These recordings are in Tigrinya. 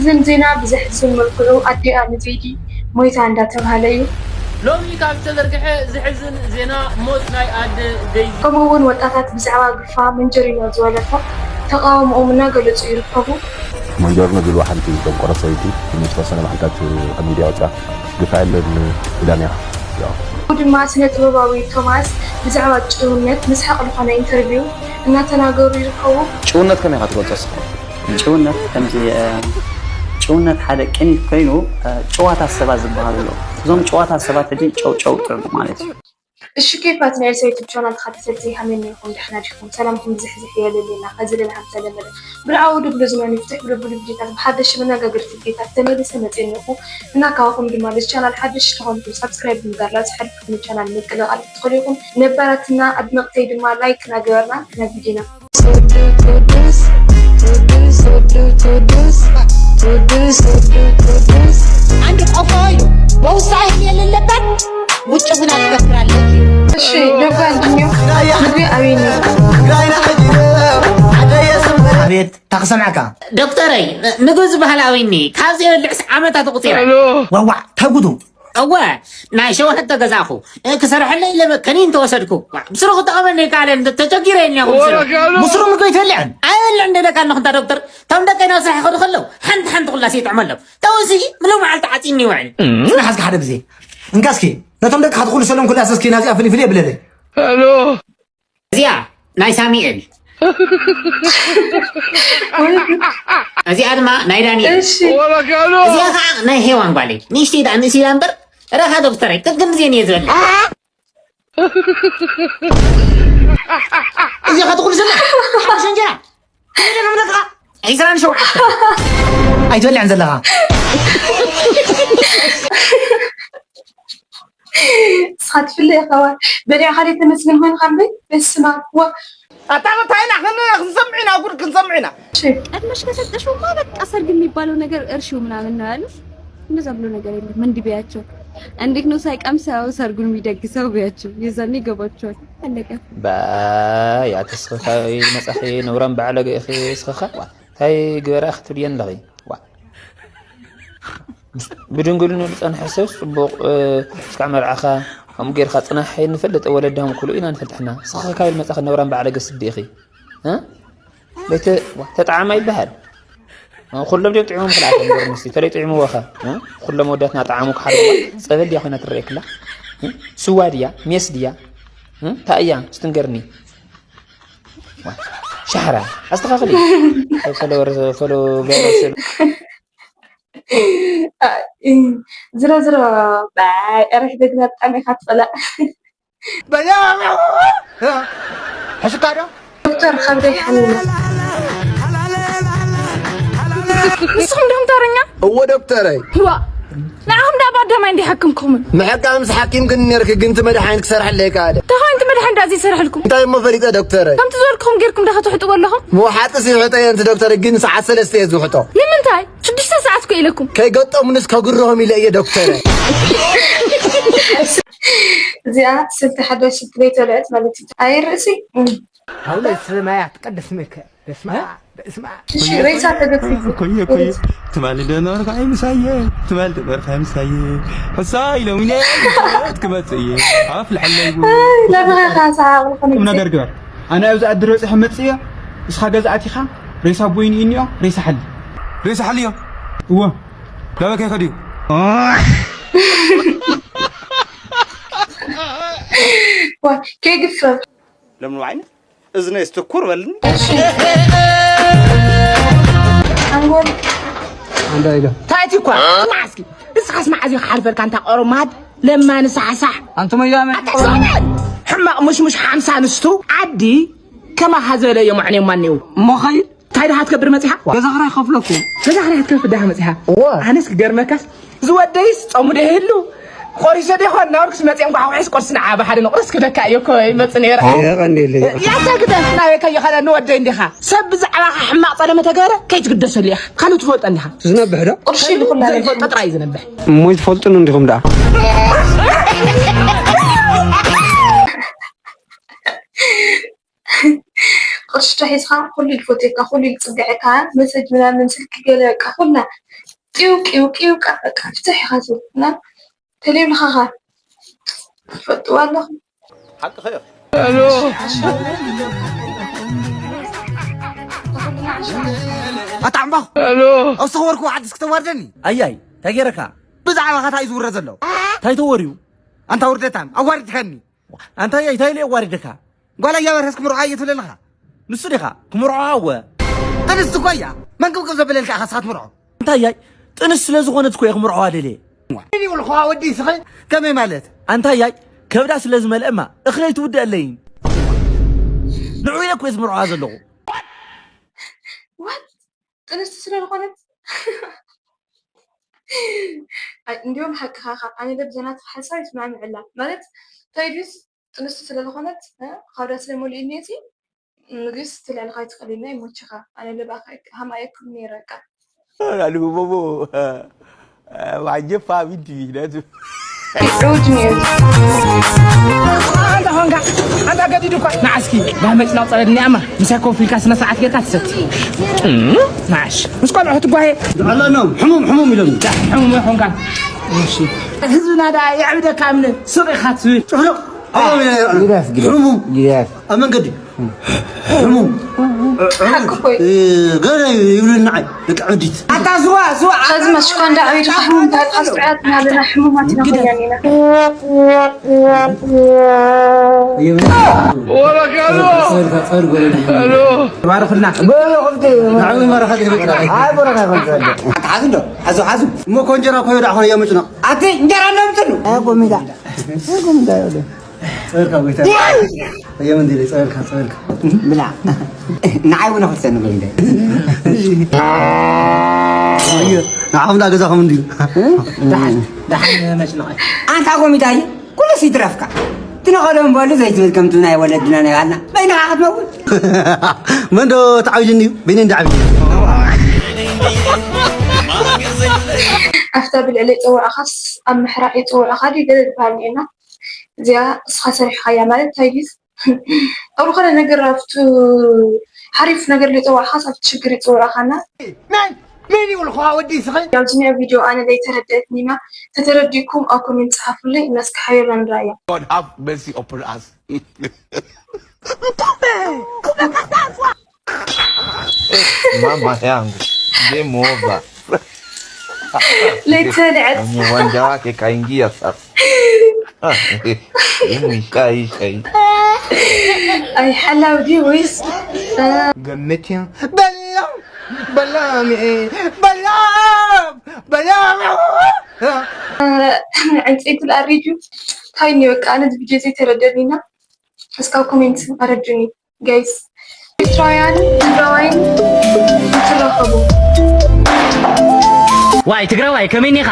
ዝን ዜና ብዘሕዝን መልክዑ ኣዲኣ ንዜዲ ሞይታ እንዳተባሃለ እዩ። ሎሚ ካብ ዝተዘርግሐ ዘሕዝን ዜና ሞት ናይ ኣደ ዴይዚ። ከምኡ እውን ወጣታት ብዛዕባ ግፋ መንጀሪኖ ዝበለቶ ተቃውሞኦም እናገለጹ ይርከቡ። መንጀርኖ ዝብልዋ ሓንቲ ደንቆሮ ሰበይቲ ንዝተወሰነ መዓልታት ኣብ ሚድያ ወፅያ ግፋ የለን ኢላ ነይራ። ያው ከምኡ ድማ ስነ ጥበባዊ ቶማስ ብዛዕባ ጭውነት ምስሓቕ ዝኾነ ኢንተርቪው እናተናገሩ ይርከቡ። ጭውነት ከመይ ኢኻ ትገልጾ እስኻ? ጭውነት ከምዚ ጭውነት ሓደ ቅኒት ኮይኑ ጭዋታት ሰባት ዝበሃሉ ኣለዉ። እዞም ጭዋታት ሰባት ሕጂ ጨው ጨው ጥዑም ማለት እዩ። እሺ ኬፋት ናይ ኤልሳ ዩቱብ ቻናል ተኸታተልቲ ሃመኒ ኢኹም ደሕና ዲኹም? ሰላምኩም ብዝሕዝሕ የለልና። ከዚ ሌላ ከም ተለመደ ብርዓዊ ድብሉ ዝመን ይፍትሕ ብልብሉ ቪዲዮታት ብሓደሽ መነጋገርቲ ቪዲዮታት ተመልሰ መፅእኒኹ እና ካባኹም ድማ ለዚ ቻናል ሓደሽ ዝኾንኩም ሳብስክራይብ ምግባር ላዚ ሓድኩም ቻናል ምቅልቃል ትኽእሉ ኢኹም። ነባራትና ኣድነቕተይ ድማ ላይክ እናገበርና ናብ ቪዲዮና አንድ ቆፎ በውስጣ የሌለበት ውጭ ሁና ትከፍራለች። እሺ ደጓ እንድኛው ምግቢ ኣበይኒ ኣቤት ታክሰምዐካ ዶክተረይ ምግቢ ዝበሃል ኣበይኒ ካብዚ የብልዕስ ዓመታት ቁፂረ ዋዋ ተጉዱ እወ ናይ ሸውሐት ተገዛእኹ ክሰርሐለይ ኢለ ከኒን ተወሰድኩ ብስሩ ክጠቐመኒ ካለ ተቸጊረ እኒኹ ብስሩ ምግቢ ኣይትበልዕን ኣይበልዕ እንደ ደቃ ኣለኹ እንታ ዶክተር እቶም ደቀይ ናብ ስራሕ ይኸዱ ከለዉ ሓንቲ ሓንቲ ኩላስ ይጥዕመሎም ተውሲ ምሉ መዓልቲ ዓፂኒ ይውዕል ዝናሓዝካ ሓደ ግዜ እንካ እስኪ ነቶም ደቅኻ ትኹሉ ሰሎም ኩላስ እስኪ ናዚኣ ፍልፍል የብለለይ እዚኣ ናይ ሳሚኤል እዚኣ ድማ ናይ ዳንኤል እዚኣ ከዓ ናይ ሄዋን ጓለይ ንእሽተይ ዳ ንእስ ኢላ እምበር ረኻ ዶክተረይ ቅድግን ዜን እየ ዝበለ እዚኣ ከትኹሉ ስለ ሓሙሽ እንጀራ ክንደይ ደም ደቅኻ ዒስራን ሸውዓተ ኣይትበልዕን ዘለኻ ንስኻ ትፍለ ኢኻ ዋ በሊዕኻ ደይ ተመስገን ኮይንካ እምበይ በስማ ዋ ኣታ እንታይ ኢና ክንሰምዕ ኢና ጉድ ክንሰምዕ ኢና ቀድመሽ ከሰጠሽውማ በቃ ሰርግ የሚባለው ነገር እርሺው ምናምን ነው ያሉት። እንደዛ ብሎ ነገር የለም። እንዲህ ቢያቸው እንዴት ነው ሳይቀምሰው ሰርጉን የሚደግሰው ቢያቸው የዛኔ ይገባቸዋል። አለቀ። ባይ ኣቲ ስኽኻ መጻኺ ነውራም ባዕለገ ኢኺ ስኽኻ እንታይ ግበራ ክትብልየን ኣለኺ ዋ ብድንግልኑ ዝጸንሐ ሰብ ጽቡቕ እስካዕ መርዓኻ ከምኡ ጌርካ ጽናሕ ንፈልጥ ወለድም ኩሉ ኢና ንፈልጥ ሕና ስኽኻ ካበይ መጻኺ ነውራም ባዕለገ ስዲ ኢኺ እ በይተ ተጣዓማ ይበሃል ኩሎም ድዮም ጥዕሞም ክልኣቶም ጎርምስቲ ተለይ ጥዕምዎ ኸ ኩሎም ወዳትና ጣዓሙ ክሓርዋ ጸበል ድያ ኮይና ትረኤክላ ስዋ ድያ ሜስ ድያ እንታይ እያ ስትንገርኒ ሻሕራ ኣስተኻኽሊ ፈሎ ገረስል ዝሮ ዝሮ ርሕ ደግና ብጣዕሚ ኢኻ ትፈላ ሕሽካ ዶ ዶክተር ከብደይ ሓሚመ ንስኹም ዶክተርኛ እዎ ዶክተረይ ዋ ንዓኹም ዳ ባደማይ እንዲ ሓክምኩምን ምሕቃ ምስ ሓኪምክን ነርክ ግን እቲ መድሓኒት ክሰርሐለይ ከኣለ እንታይ እቲ መድሓኒት ዳ ዘይሰርሐልኩም እንታይ እሞ ፈሊጠ ዶክተረይ ከምቲ ዝበልኩኹም ጌርኩም ዳ ክትሕጥዎ ኣለኹም ምውሓጥስ ይሕጠ እየ ነቲ ዶክተር ግን ሰዓት ሰለስተ እየ ዝውሕጦ ንምንታይ ሽዱሽተ ሰዓት እኮ ኢለኩም ከይገጠሙንስ ከግርሆም ኢለ እየ ዶክተረይ እዚኣ ስልቲ ሓዳሽ ስልቲ ዘይተልዕት ማለት እዩ ኣይ ርእሲ ኣውለ ስማያት ቅድስ ምክር በስመ ኣብ በስመ ኣብ እሺ ሬሳ ተገፊፉ ኮየ ኮየ ትማሊ ደነበርካ ይምሳየ ትማሊ ደነበርካ ይምሳየ ሕሳይ ሎሚነ ይዘት ክመጽእ እየ ኣፍ ልሐለይ ለብኻ ሰሓቕ ዝኾነ ቁም ነገር ግበር ኣነ ኣብዚ ኣድር በፂሐ መፅእ እየ እስኻ ገዛእት ኢኻ ሬሳ ቦይን እዩ እኒኦ ሬሳ ሓሊ ሬሳ ሓሊ እዮ እዎ ዳበከ ከድዩ ከይግፈፍ ለምኑ ዓይነት እዝነይ ስትኩር በልኒ ሓንጎል እንታይ ኢለ ታይቲ እኳ ስማዕስኪ እስኻስ መዓዝ እዩ ክሓልፈልካ እንታ ቆርማድ ለማኒ ሳሕሳሕ ኣንቱም ኣያመ ሕማቕ ሙሽሙሽ ሓምሳ ኣንስቱ ዓዲ ከማኻ ዝበለ እዮም ኣዕንዮም ማን እዩ እሞ ኸይድ እንታይ ድኻ ትገብር መፂኻ ገዛ ክራይ ከፍለኩም ገዛ ክራይ ክትከፍል ድኻ መፂኻ ኣነስ ክገርመካስ ዝወደይስ ጾሙ ዶ ይህሉ ቆሪሰ ዶ ይኾን ናብርክስ መፂኦም ጓሕጉሒስ ቁርሲ ንዓ ብሓደ ንቑርስ ክብለካ እዮ እኮ ይመፅ ነይረ የቐንየለይ ያታ ግደፍ ናበይ ከይኸደ ንወደይ እንዲኻ ሰብ ብዛዕባኻ ሕማቕ ጸለመ ተገበረ ከይትግደሰሉ ኢኻ ካልእ ትፈልጦ እንዲኻ ትዝነብሕ ዶ ቁርሺ ልኹላ ዘይፈልጦ ጥራይ እዩ ዝነብሕ እሞ ትፈልጡን እንዲኹም ደኣ ቅርሽታ ሒዝካ ኩሉ ይፎትየካ፣ ኩሉ ይጽግዐካ፣ መሰጅ ምናምን፣ ስልኪ፣ ገለ፣ በቃ ኩልና ቂው ቂው ቂው፣ በቃ ፍትሕ ኢኻ ትብል እና ተሌብልኻኻ ትፈልጥዋ ኣለኹም። ሓቅኺ ኢኺ። ኣታ ዕምባኹ፣ ኣብ ዝተኸበርኩ ዓዲ እስኪ ተዋርደኒ። ኣያይ፣ እንታይ ገይረካ? ብዛዕባኻ እንታይ እዩ ዝውረ ዘሎ? እንታይ ተወርዩ? ኣንታ ውርደታም፣ ኣዋሪድካኒ። ኣንታ ኣያይ፣ እንታይ ኢለ የዋርደካ? ጓል ኣያበርሀስ ክምርዖ እየ ትብል ኣለኻ። ንሱ ዲኻ ክምርዖ? ኣወ። ጥንስቲ እኮ እያ። መንቅብቅብ ዘበለልካ ኢኻ ንስኻ ትምርዖ። ኣንታ ኣያይ፣ ጥንስቲ ስለ ዝኾነት እኮ እየ ክምርዖዋ ደልየ። እኔ ይብልኳ ወዲ ስኸ ከመይ ማለት? ኣንታ ኣያይ፣ ከብዳ ስለ ዝመልአ እማ እኽለይ ትውድእ ኣለይን። ንዑ ኢለ እኮ እየ ዝምርዖዋ ዘለኹ። ዋት? ጥንስቲ ስለ ዝኾነት? ኣይ፣ እንዲሁም ሓቅኻ ኢኻ። ኣነ ለብ ዘናትኻ ሓሳብ ይስማምዕላ። ማለት፣ እንታይ ድዩስ ጥንስቲ ስለ ዝኾነት፣ እ፣ ከብዳ ስለ መሊኡኒ እቲ ምግስ ትልዕልኻ ይትኽእል ኢልና ይሞችኻ። ኣነ ለብ ኣኻ ሃም ኣየኩም ነይረ፣ በቃ። ኣሉ ቦቦ፣ ዋጀፋ ቢንቲ ነቱ። ሩድ ኒውስ። ኣንታ ኾንካ፣ ኣንታ ገዲዱ እኳ። ንዓስኪ፣ ዳህ መጭናቕ ጸበል እኒኣማ፣ ምሳይ ኮፍ ኢልካ ስነ ስርዓት ጌርካ ትሰቲ። ንዓሽ፣ ምስ ቆልዑ ክትጓየ። ዝዕለኖም፣ ሕሙም፣ ሕሙም ኢሎም። ዳ፣ ሕሙም ኾንካ። እሺ። ህዝብና ደኣ የዕብደካ እምነ፣ ስቕ ኢኻ ትብል። ጭፍልቕ። ግደፍ፣ ግደፍ። ሕሙም። ግደፍ። ኣብ መንገዲ። ሕሙም። ሓቂ እኮ እዩ። እ፣ ገለ ይብሉኒ ንዓይ፣ ደቂ ዕብዲት። ኣታ ስዋ፣ ስዋ፣ ኣታ እዚ መስኮ እንዳ ዕብዲት ስዋ፣ ሕሙም እንታይ ስዋ። ስርዓት እናበልና ሕሙማት ኢና ግደፍ። ኮይና ኢና። ወረቀሎ። ጸበልካ፣ ጸበል ጎለኒ። ሄሎ። ባርኽና። ንዓይ ባረኸት ይበቃ። ኣይ፣ በረኻ ይኹን ጸበል። ኣታ ሓዙ እንዶ፣ ሓዙ፣ ሓዙ። እሞ እኮ እንጀራ እኮ ይወዳእ ኾነ እያ መጭነቕ። ኣቲ እንጀራ እንዶ ምጥኑ። ኣይ፣ ጎሚዳ። ኣይ፣ ጎሚዳ ይወደ። ጸበልካ ጎይታ። የመን ዲለ ጸበልካ፣ ጸበልካ። ብላ። ንዓይ እውን ኣኽልተኒ ጎሚዳ። ንዓኹም ዳ ገዛኹም እንድዩ። ደሓን፣ ደሓን መጭነቕ። ኣንታ ጎሚዳ እዩ። ኩሉስ ይትረፍካ። ትነኸዶ እምበሉ ዘይትብል ከምቲ ናይ ወለድና ናይ ባልና። በይንኻ ክትመውት። መን ዶ ተዓቢዱኒ እዩ? በይነይ እንዳ ዓቢዱ። ኣብታ ብልዕሊ ይጽውዕኻስ ኣብ ምሕራቕ ይጽውዕኻ ድዩ ገለ ዝበሃል እኒኤና። እዚኣ እስኻ ሰሪሕኻያ ማለት እንታይ ድዩ? ኣብ ዝኾነ ነገር ኣብቱ ሓሪፍ ነገር ዘይጸዋዕኻስ ኣብቲ ሽግር ይጸውዕኻና። መን? መን ይብልኹ ወዲ ስኺ? ኣብዚ ኒኣ ቪድዮ ኣነ ዘይተረድአትኒና፣ ተተረዲእኩም ኣብ ኮሜንት ጸሓፉለይ እና እስከ ሓቢርና ንርኣያ። God have mercy upon us. Mama yangu, game over. ለይተልዐት። Kwenye uwanja wake kaingia sasa. Ah, eh, eh, isha, isha, isha. ኣይ ሓላው ድዩ ወይስ ገምት። በላም በላም በላም በላም። ዕንፀይቲ ልኣሪድ እዩ። እንታይ እኒ በቃ ኣነ ቪድዮ ዘይተረደኒና እስካብ ኮሜንት ኣረዱኒ። ጋይስ ኤርትራውያን ትግራዋይን ትራኸቡ። ዋይ ትግራዋይ ከመይ ኒኻ?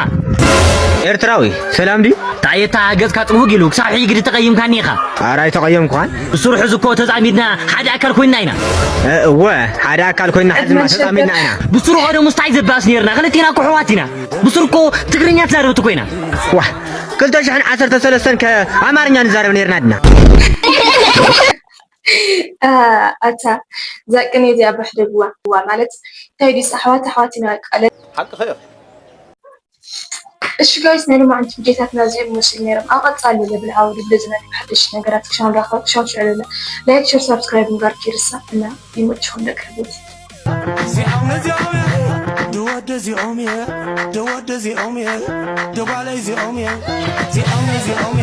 ኤርትራዊ ሰላም ድዩ? ታየታ ገጽካ ጽውግ ኢሉ ክሳብ ሕጂ ግዲ ተቐይምካኒ ኢኻ። ኧረ ኣይተቐየምኩኻን። ብስሩ ሕዚ እኮ ተዛሚድና ሓደ ኣካል ኮይንና ኢና። እ፣ እወ ሓደ ኣካል ኮይንና ሕዚ ድማ ተዛሚድና ኢና። ብስሩ ቀደሙስ እንታይ ዘባእስ ኔርና? ክልቴና እኮ ኣሕዋት ኢና። ብስሩ እኮ ትግርኛ ተዛረብቲ ኮይና። ዋ፣ ክልተ ሽሕን ዓሰርተ ሰለስተን ከ ኣማርኛ ንዛረብ ኔርና ድና። ኣታ እዛ ቅኔ እዚኣ ባሕ ደግዋ ማለት እንታይ ድዩስ ኣሕዋት ኣሕዋት ኢና ቃለ ሓቅኺ ኢኺ። እሺ ጋይስ ናይ ሎማዓንቲ ቪድዮታትና እዚኦም ይመስሉ ነይሮም። ኣብ ቀጻሊ ለብል ዓውዲ ብለ ዝመልእ ሓደሽ ነገራት ክሻን ራኸብ ክሻን ሽዕለለ ላይክ ሸር ሳብስክራይብ ምግባር ከይርሳዕ እና ይመችኹም ደቂ ሕቦት። እዚኦም እዚኦም እየ፣ ድወደ እዚኦም እየ፣ ድወደ እዚኦም እየ፣ ድጓለ እዚኦም እየ፣ እዚኦም እዚኦም